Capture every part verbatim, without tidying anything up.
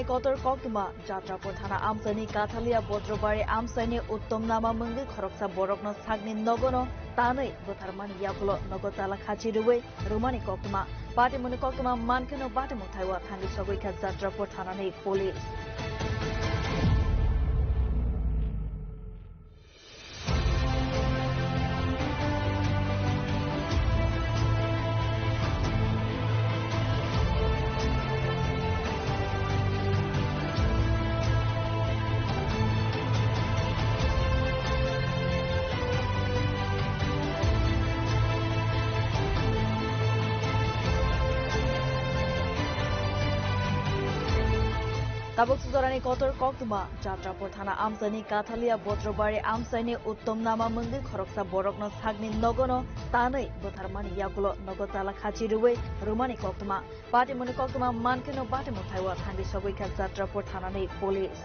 Kotor koktwma, Jatrapur thana amchaini Kathalia Botrobari amchaini Uttom Nama mungwi khoroksa borokno sakni nogono tanwi bwtharmani yagulo nogo chala khachi rwui rwmani koktwma. Patimungni koktwma mankheno bati mwthaiwa thangwi sogwi kha Jatrapur thanani police. Tabuk sujorani kotor koktwma, Jatrapur thana amchaini Kathalia Botrobari amchaini Uttom Nama mungwi khoroksa borokno sakni nogono tanwi bwtharmani yagulo nogo chala khachi rwui rwmani koktwma. Patimungni koktwma mankheno bati mwthaiwa thangwi sogwi kha Jatrapur thanani police.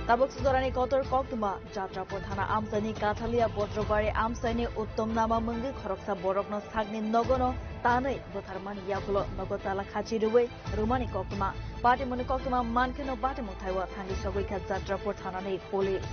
Tabuk sujorani kotor koktwma, Jatrapur thana amchaini Kathalia Botrobari amchaini Uttom Nama mungwi khoroksa borokno sakni nogono tanwi bwtharmani yagulo nogo chala khachi rwui rwmani koktwma. Patimungni koktwma mankheno bati mwthaiwa thangwi sogwi kha Jatrapur thanani police.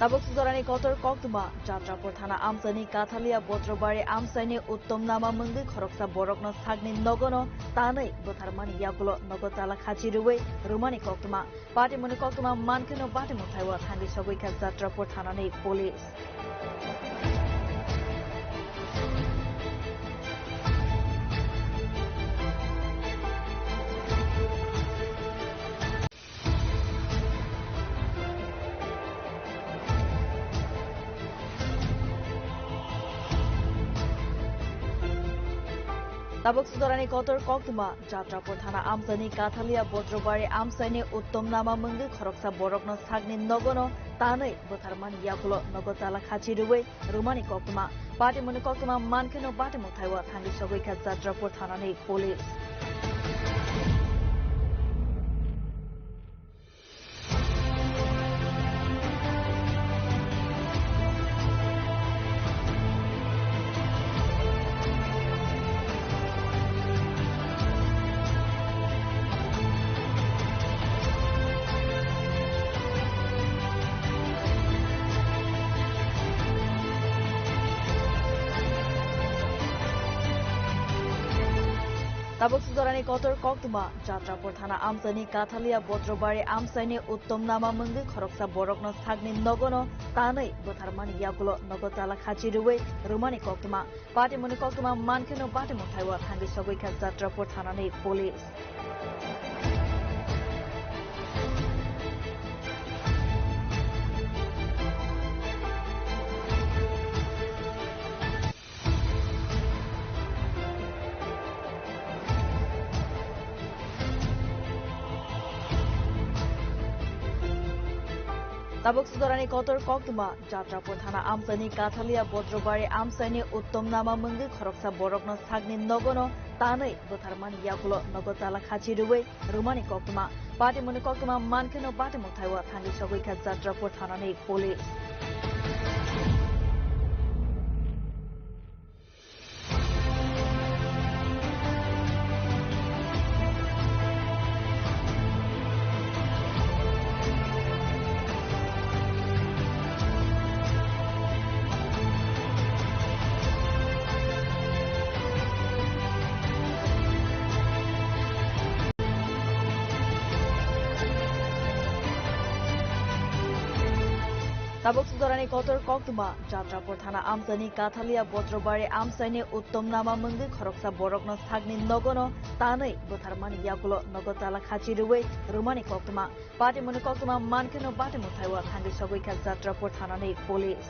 Tabuk sujorani kotor koktwma, Jatrapur thana amchaini Kathalia Botrobari amchaini Uttom Nama mungwi khoroksa borokno sakni nogono tanwi bwtharmani yagulo nogo chala khachi rwui rwmani koktwma. Patimungni koktwma mankheno bati mwthaiwa thangwi sogwi kha Jatrapur thanani police. Tabuk sujorani kotor koktwma, Jatrapur thana amchaini Kathalia Botrobari amchaini Uttom Nama mungwi khoroksa borokno sakni nogono tanwi bwtharmani yagulo nogo chala khachi rwui rwmani koktwma. Patimungni koktwma mankheno bati mwthaiwa thangwi sogwi kha Jatrapur thanani police. Tabuk sujorani kotor koktwma, Jatrapur thana amchaini Kathalia Botrobari amchaini Uttom Nama mungwi khoroksa borokno sakni nogono tanwi bwtharmani yagulo nogo chala khachi rwui rwmani koktwma. Patimungni koktwma mankheno bati mwthaiwa thangwi sogwi kha Jatrapur thanani police. Tabuk sujorani kotor koktwma, Jatrapur thana amchaini Kathalia Botrobari amchaini Uttom Nama mungwi khoroksa borokno sakni nogono tanwi bwtharmani yagulo nogo chala khachi rwui rwmani koktwma. Patimungni koktwma mankheno bati mwthaiwa thangwi sogwi kha Jatrapur thanani police. Tabuk Sujorani kotor koktwma, Jatrapur thana amchaini Kathalia Botrobari amchaini Uttom Nama mungwi khoroksa borokno sakni nogono tanwi bwtharmani yagulo nogo chala khachi rwui rwmani koktwma. Patimungni koktwma mankheno bati mwthaiwa thangwi sogwi kha Jatrapur thanani police.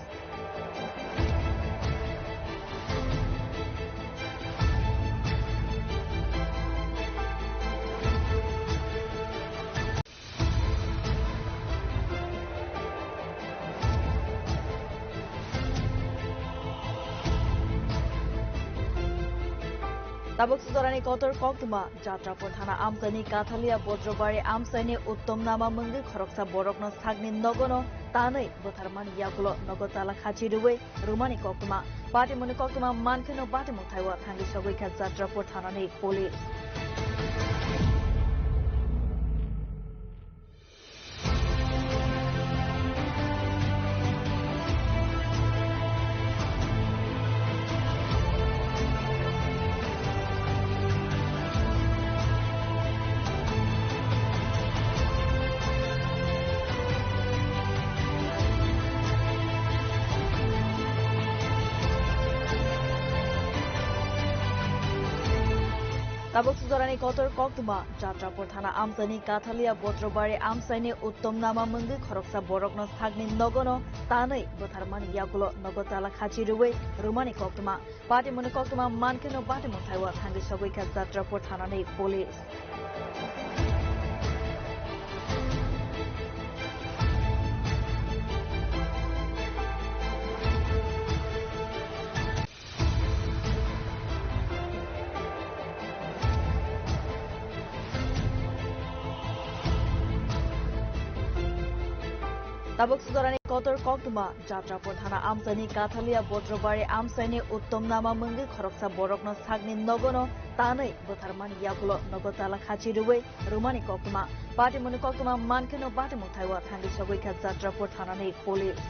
Tabuk Sujorani kotor koktwma, Jatrapur thana amchaini Kathalia Botrobari amchaini Uttom Nama mungwi khoroksa borokno sakni nogono tanwi bwtharmani yagulo nogo chala khachi rwui rwmani koktwma. Patimungni koktwma mankheno bati mwthaiwa thangwi sogwi kha Jatrapur thanani police. Tabuk Sujorani kotor koktwma, Jatrapur thana amchaini Kathalia Botrobari amchaini Uttom Nama mungwi khoroksa borokno sakni nogono tanwi bwtharmani yagulo nogo chala khachi rwui rwmani koktwma. Patimungni koktwma mankheno bati mwthaiwa thangwi sogwi kha Jatrapur thanani police. Tabuk Sujorani kotor koktwma, Jatrapur thana amchaini Kathalia Botrobari amchaini Uttom Nama mungwi khoroksa borokno sakni nogono tanwi bwtharmani yagulo nogo chala khachi rwui rwmani koktwma. Patimungni koktwma mankheno bati mwthaiwa thangwi sogwi kha Jatrapur thanani police.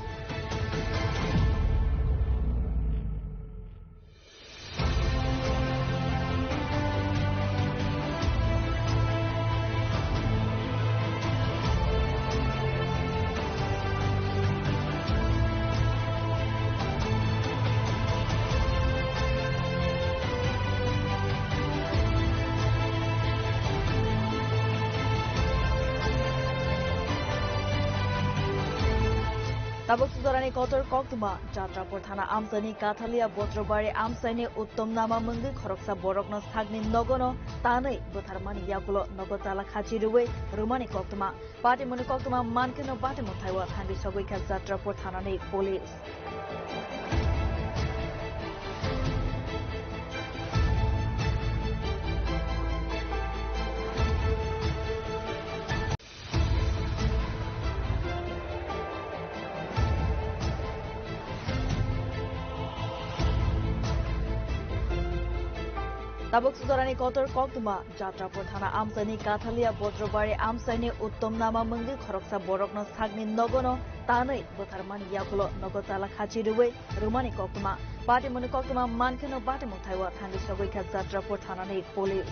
Tabuk Sujorani kotor koktwma, Jatrapur thana amchaini Kathalia Botrobari amchaini Uttom Nama mungwi khoroksa borokno sakni nogono tanwi bwtharmani yagulo nogo chala khachi rwui rwmani koktwma. Patimungni koktwma mankheno bati mwthaiwa thangwi sogwi kha Jatrapur thanani police. Tabuk Sujorani kotor koktwma, Jatrapur thana amchaini Kathalia Botrobari amchaini Uttom Nama mungwi khoroksa borokno sakni nogono tanwi bwtharmani yagulo nogo chala khachi rwui rwmani koktwma. Patimungni koktwma mankheno bati mwthaiwa thangwi sogwi kha Jatrapur thanani police.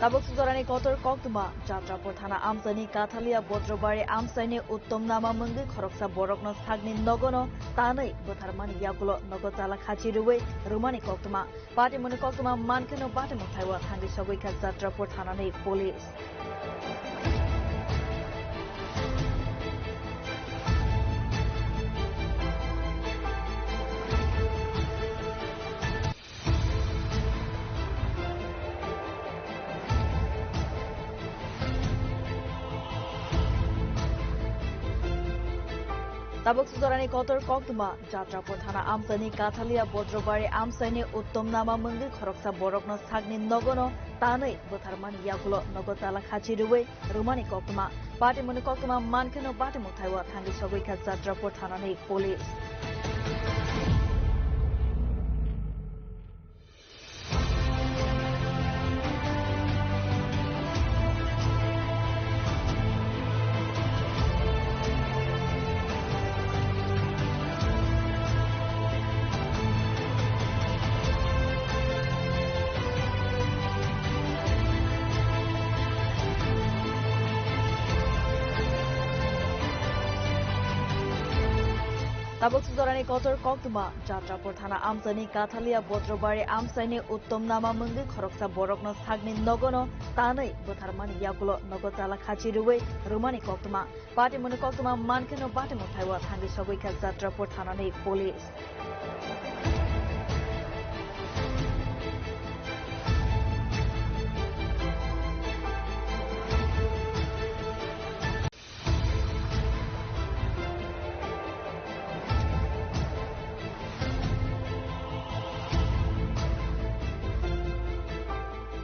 Tabuk Sujorani kotor koktwma, Jatrapur thana amchaini Kathalia Botrobari amchaini Uttom Nama mungwi khoroksa borokno sakni nogono tanwi bwtharmani yagulo nogo chala khachi rwui rwmani koktwma. Patimungni koktwma mankheno bati mwthaiwa thangwi sogwi kha Jatrapur thanani police. Tabuk Sujorani kotor koktwma, Jatrapur thana amchaini Kathalia Botrobari amchaini Uttom Nama mungwi khoroksa borokno sakni nogono tanwi bwtharmani yagulo nogo chala khachi rwui rwmani koktwma. Patimungni koktwma mankheno bati mwthaiwa thangwi sogwi kha Jatrapur thanani police. Tabuk jorani kotor koktwma, Jatrapur thana amchaini Kathalia Botrobari amchaini Uttom Nama mungwi khoroksa borokno sakni nogono tanwi bwtharmani yagulo nogo chala khachi rwui rwmani koktwma. Patimungni koktwma mankheno bati mwthai o thangwi sogwi kha Jatrapur thanani police.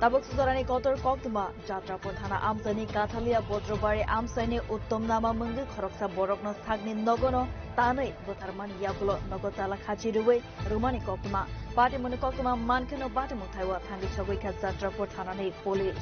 Tabuk jorani kotor koktwma, Jatrapur thana amchaini Kathalia Botrobari amchaini Uttom Nama mungwi khoroksa borokno sakni nogono tanwi bwtharmani yagulo nogo chala khachi rwui rwmani koktwma. Patimungni koktwma mankheno bati mwthai o thangwi sogwi kha Jatrapur thanani police.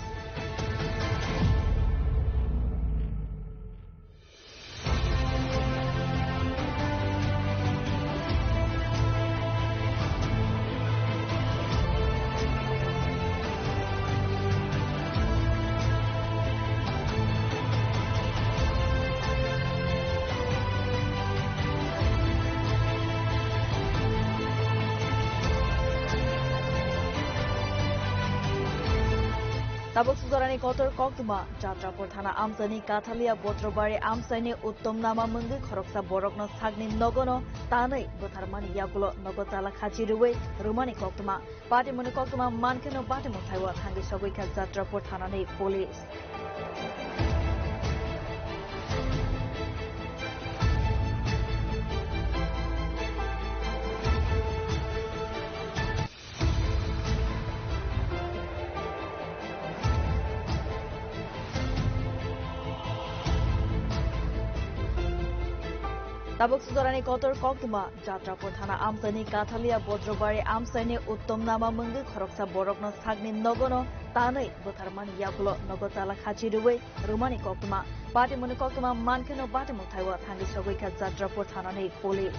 Tabuk jorani kotor koktwma, Jatrapur thana amchaini Kathalia Botrobari amchaini Uttom Nama mungwi khoroksa borokno sakni nogono tanwi bwtharmani yagulo nogo chala khachi rwui rwmani koktwma. Patimungni koktwma mankheno bati mwthai o thangwi sogwi kha Jatrapur thanani police. Tabuk jorani kotor koktwma, Jatrapur thana amchaini Kathalia Botrobari amchaini Uttom Nama mungwi khoroksa borokno sakni nogono tanwi bwtharmani yagulo nogo chala khachi rwui rwmani koktwma. Patimungni koktwma mankheno bati mwthai o thangwi sogwi kha Jatrapur thanani police.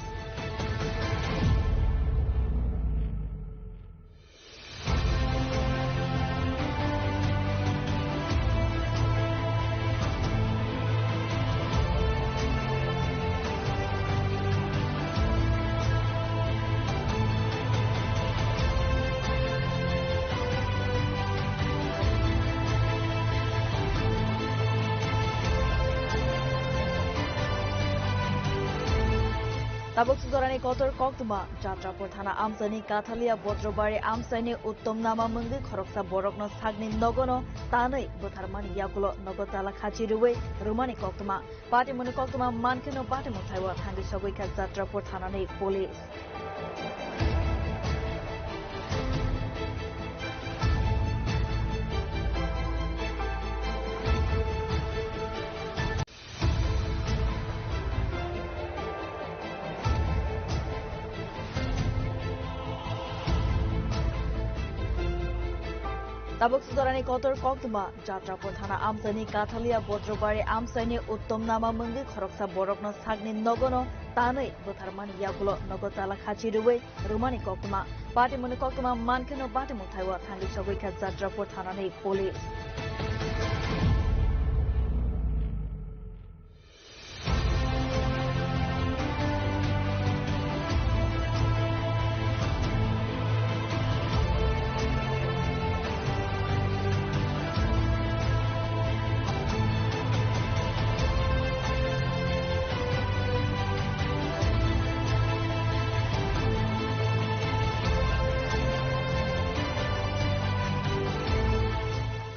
Tabuk jorani kotor koktwma, Jatrapur thana amchaini Kathalia Botrobari amchaini Uttom Nama mungwi khoroksa borokno sakni nogono tanwi bwtharmani yagulo nogo chala khachi rwui rwmani koktwma. Patimungni koktwma mankheno bati mwthai o thangwi sogwi kha Jatrapur thanani police. Tabuk jorani kotor koktwma, Jatrapur thana amchaini Kathalia Botrobari amchaini Uttom Nama mungwi khoroksa borokno sakni nogono tanwi bwtharmani yagulo nogo chala khachi rwui rwmani koktwma. Patimungni koktwma mankheno bati mwthai o thangwi sogwi kha Jatrapur thanani police.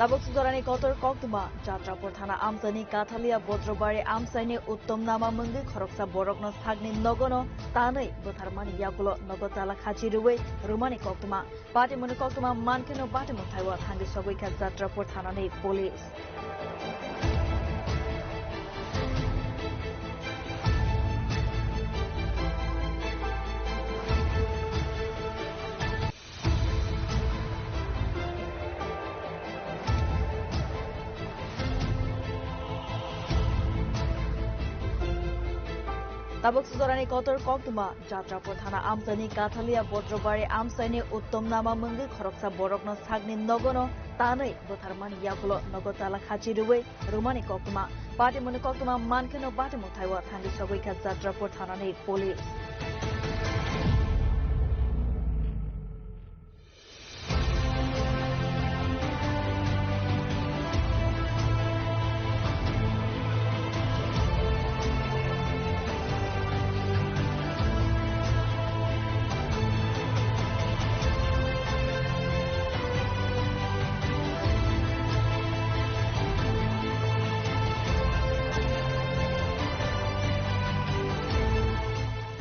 Tabuk jorani kotor koktwma, Jatrapur thana amchaini Kathalia Botrobari amchaini Uttom Nama mungwi khoroksa borokno sakni nogono tanwi bwtharmani yagulo nogo chala khachi rwui rwmani koktwma. Patimungni koktwma mankheno bati mwthai o thangwi sogwi kha Jatrapur thanani police. Tabuk Sujorani kotor koktwma, Jatrapur thana amchaini Kathalia Botrobari amchaini Uttom Nama mungwi khoroksa borokno sakni nogono tanwi bwtharmani yagulo nogo chala khachi rwui rwmani koktwma. Patimungni koktwma mankheno bati mwthai o thangwi sogwi kha Jatrapur thanani police.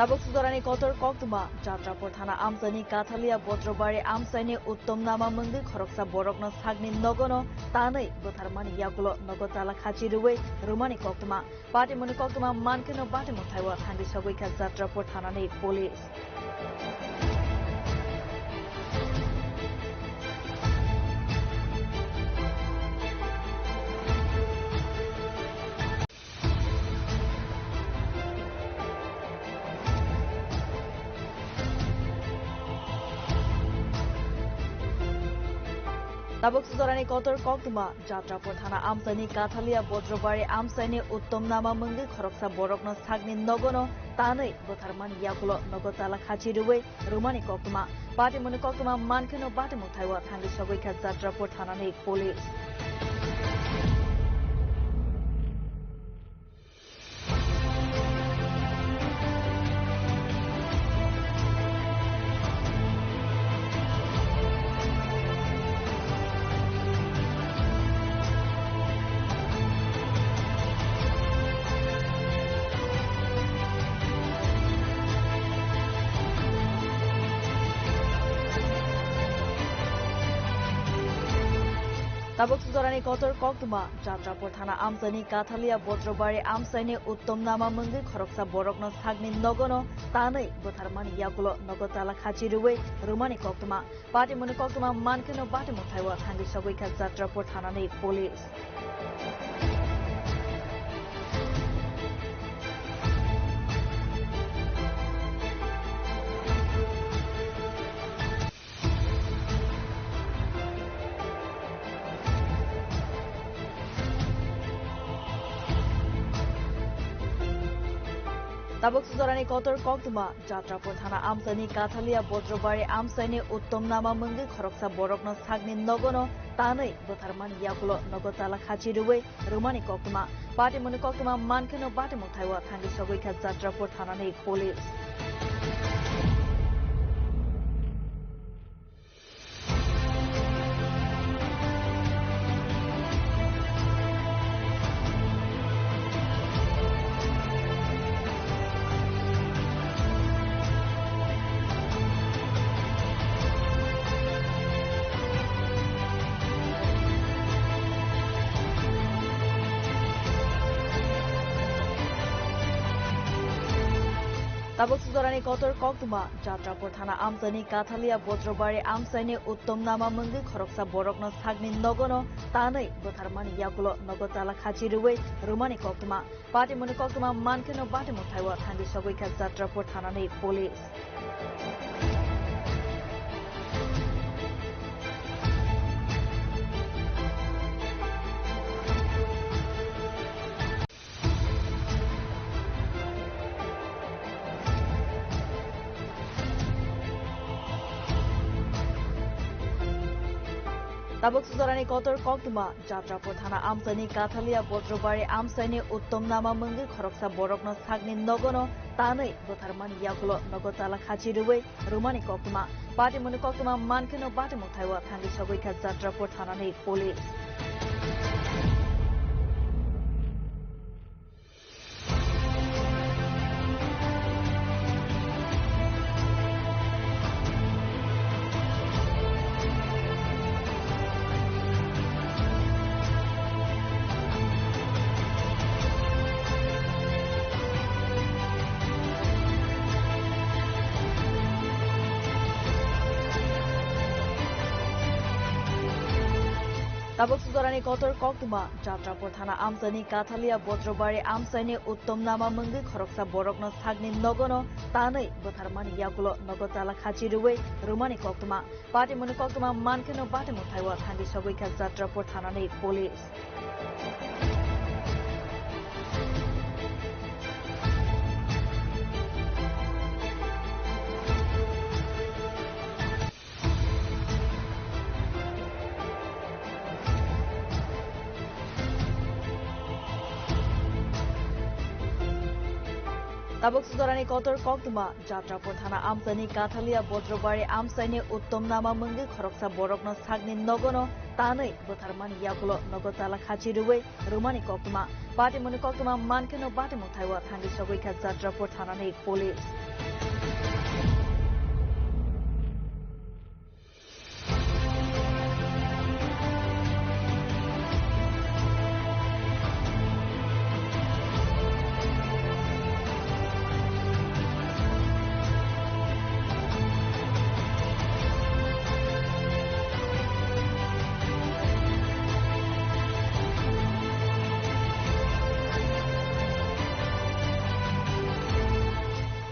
Tabuk Sujorani kotor koktwma, Jatrapur thana amchaini Kathalia Botrobari amchaini Uttom Nama mungwi khoroksa borokno sakni nogono tanwi bwtharmani yagulo nogo chala khachi rwui rwmani koktwma. Patimungni koktwma mankheno bati mwthai o thangwi sogwi kha Jatrapur thanani police. Tabuk Sujorani kotor koktwma, Jatrapur thana amchaini Kathalia Botrobari amchaini Uttom Nama mungwi khoroksa borokno sakni nogono tanwi bwtharmani yagulo nogo chala khachi rwui rwmani koktwma. Patimungni koktwma mankheno bati mwthai o thangwi sogwi kha Jatrapur thanani police. Tabuk Sujorani kotor koktwma, Jatrapur thana amchaini Kathalia Botrobari amchaini Uttom Nama mungwi khoroksa borokno sakni nogono tanwi bwtharmani yagulo nogo chala khachi rwui rwmani koktwma. Patimungni koktwma mankheno bati mwthai o thangwi sogwi kha Jatrapur thanani police. Tabuk Sujorani kotor koktwma, Jatrapur thana amchaini Kathalia Botrobari amchaini Uttom Nama mungwi khoroksa borokno sakni nogono tanwi bwtharmani yagulo nogo chala khachi rwui rwmani koktwma. Patimungni koktwma mankheno bati mwthai o thangwi sogwi kha Jatrapur thanani police. Tabuk Sujorani kotor koktwma, Jatrapur thana amchaini Kathalia Botrobari amchaini Uttom Nama mungwi khoroksa borokno sakni nogono tanwi bwtharmani yagulo nogo chala khachi rwui rwmani koktwma. Patimungni koktwma mankheno bati mwthai o thangwi sogwi kha Jatrapur thanani police. Tabuk Sujorani kotor koktwma, Jatrapur thana amchaini Kathalia Botrobari amchaini Uttom Nama mungwi khoroksa borokno sakni nogono tanwi bwtharmani yagulo nogo chala khachi rwui rwmani koktwma. Patimungni koktwma mankheno bati mwthai o thangwi sogwi kha Jatrapur thanani police. Tabuk Sujorani kotor koktwma, Jatrapur thana amchaini Kathalia Botrobari amchaini Uttom Nama mungwi khoroksa borokno sakni nogono tanwi bwtharmani yagulo nogo chala khachi rwui rwmani koktwma. Patimungni koktwma mankheno bati mwthai o thangwi sogwi kha Jatrapur thanani police. Tabuk Sujorani kotor koktwma, Jatrapur thana amchaini Kathalia Botrobari amchaini Uttom Nama mungwi khoroksa borokno sakni nogono tanwi bwtharmani yagulo nogo chala khachi rwui rwmani koktwma. Patimungni koktwma mankheno bati mwthai o thangwi sogwi kha Jatrapur thanani police.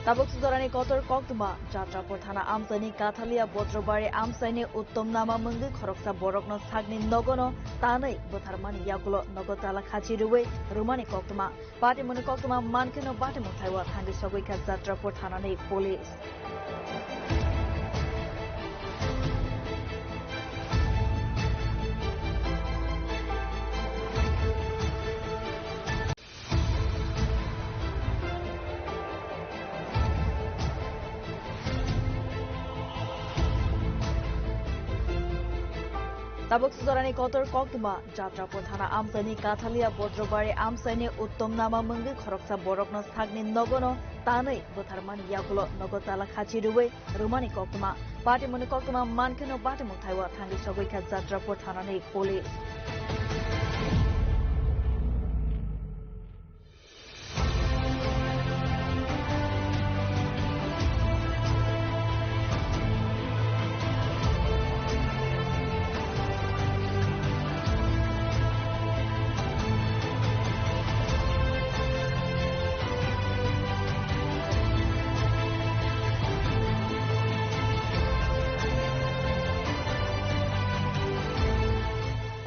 Tabuk Sujorani kotor koktwma, Jatrapur thana amchaini Kathalia Botrobari amchaini Uttom Nama mungwi khoroksa borokno sakni nogono tanwi bwtharmani yagulo nogo chala khachi rwui rwmani koktwma. Patimungni koktwma mankheno bati mwthai o thangwi sogwi kha Jatrapur thanani police. Tabuk Sujorani kotor koktwma, Jatrapur thana amchaini Kathalia Botrobari amchaini Uttom Nama mungwi khoroksa borokno sakni nogono tanwi bwtharmani yagulo nogo chala khachi rwui rwmani koktwma. Patimungni koktwma mankheno bati mwthai o thangwi sogwi kha Jatrapur thanani police.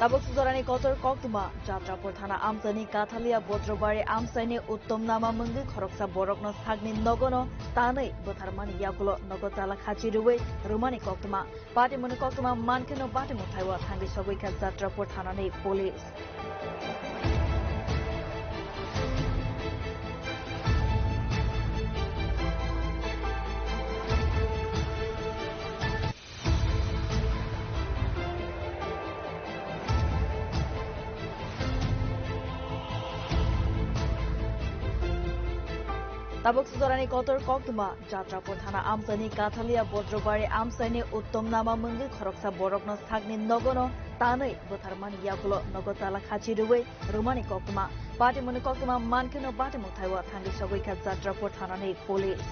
Tabuk Sujorani kotor koktwma, Jatrapur thana amchaini Kathalia Botrobari amchaini Uttom Nama mungwi khoroksa borokno sakni nogono tanwi bwtharmani yagulo nogo chala khachi rwui rwmani koktwma. Patimungni koktwma mankheno bati mwthai o thangwi sogwi kha Jatrapur thanani police. Tabuk Sujorani kotor koktwma, Jatrapur thana amchaini Kathalia Botrobari amchaini Uttom Nama mungwi khoroksa borokno sakni nogono tanwi bwtharmani yagulo nogo chala khachi rwui rwmani koktwma. Patimungni koktwma mankheno bati mwthai o thangwi sogwi kha Jatrapur thanani police.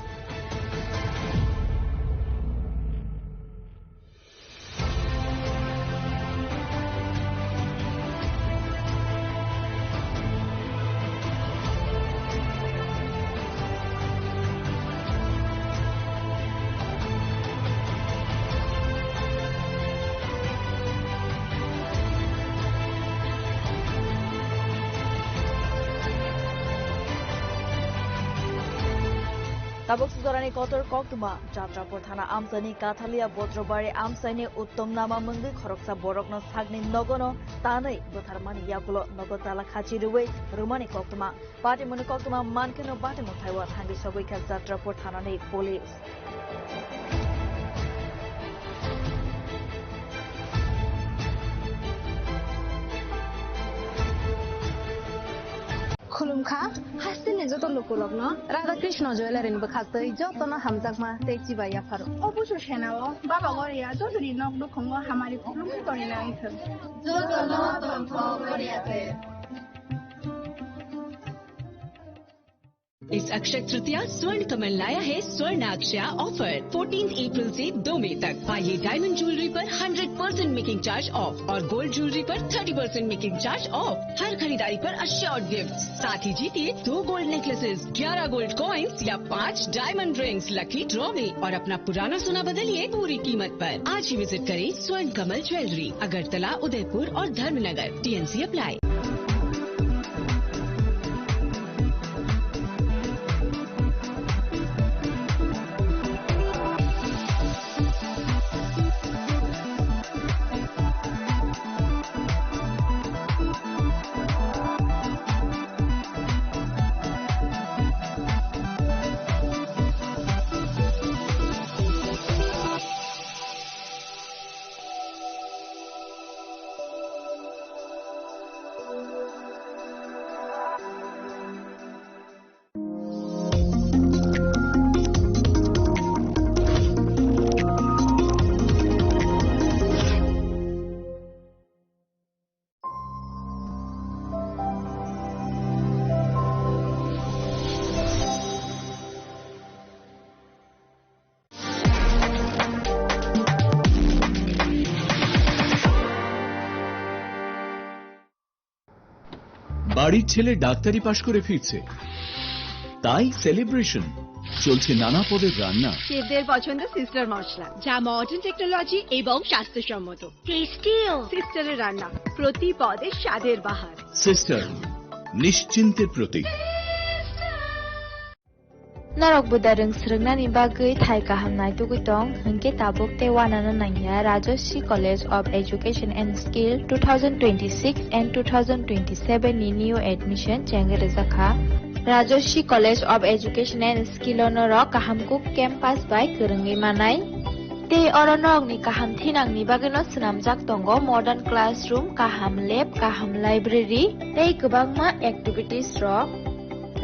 Tabuk Sujorani kotor koktwma, Jatrapur thana amchaini Kathalia Botrobari amchaini Uttom Nama mungwi khoroksa borokno sakni nogono tanwi bwtharmani yagulo nogo chala khachi rwui rwmani koktwma. Patimungni koktwma mankheno bati mwthai o thangwi sogwi kha Jatrapur thanani police. Khulumkha, hasteni joto lukurokno Radha Krishna Jewellery ni bwkhaktwi jotono hamjakma tei chibai yapharo. O busu senao Baba Goria jotoni nok nukhungo hamari khulumkha tongwi nangthwng. Jotono tongthok Goria te. इस अक्षय तृतीया स्वर्ण कमल लाया है स्वर्णाक्षया offer. Fourteen April से दो मई तक। पाइए डायमंड ज्वेलरी पर hundred percent making charge off और गोल्ड ज्वेलरी पर thirty percent making charge off. हर खरीदारी पर अश्योर्ड गिफ्ट, साथ ही जीतिए दो गोल्ड नेकलेसेस, ग्यारह गोल्ड कॉइन्स या पाँच डायमंड रिंग्स लकी ड्रॉ में और अपना पुराना सोना बदलिए पूरी कीमत पर। आज ही विजिट करें स्वर्ण कमल ज्वेलरी, अगरतला, उदयपुर और धर्मनगर। TNC apply. বাড়ির ছেলে ডাক্তারি পাশ করে ফিরছে, তাই সেলিব্রেশন। চলছে নানা পদের রান্না। শেফদের পছন্দ সিস্টার মশলা, যা মডার্ন টেকনোলজি এবং স্বাস্থ্যসম্মত। টেস্টিও। সিস্টারের রান্না, প্রতি পদে স্বাদের বাহার। সিস্টার, নিশ্চিন্তের প্রতীক। Norok buda rwng swrwngnani bagwi thai kaham naitugwi tong, hinkhe tabuk tei uanano nangya Rajashree College of Education and Skill two thousand twenty-six and two thousand twenty-seven ni new admission chengwi rwjakha. Rajashree College of Education and Skill o norok kaham kuk campus bai kwrwngwi manai. Tei oro norokni kaham thinangni bagwino swnamjak tongo modern classroom, kaham lab, kaham library tei kwbangma activities rok.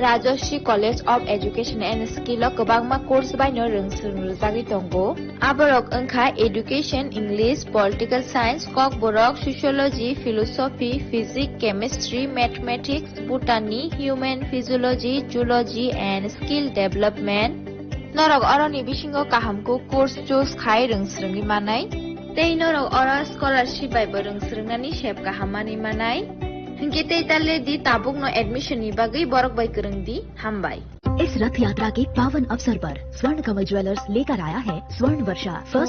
Rajashree College of Education and Skill o kwbangma course bai no rwng swrwng rwjagwi tongo. Aborok wngkha Education, English, Political Science, Kokborok, Sociology, Philosophy, Physics, Chemistry, Mathematics, Botany, Human Physiology, Zoology and Skill Development. Norok oroni bisingo kaham kuk course choose khai rwng swrwngwi manai. Tei norok oro scholarship bai bo rwng swrwngnani sep kaham manwi manai. Hinkhe tei ta le di, tabukno admission ni bagwi borok bai kwrwng di. Hambai. इस रथ यात्रा के पावन अवसर पर स्वर्ण कमल ज्वेलर्स लेकर आया है स्वर्ण वर्षा।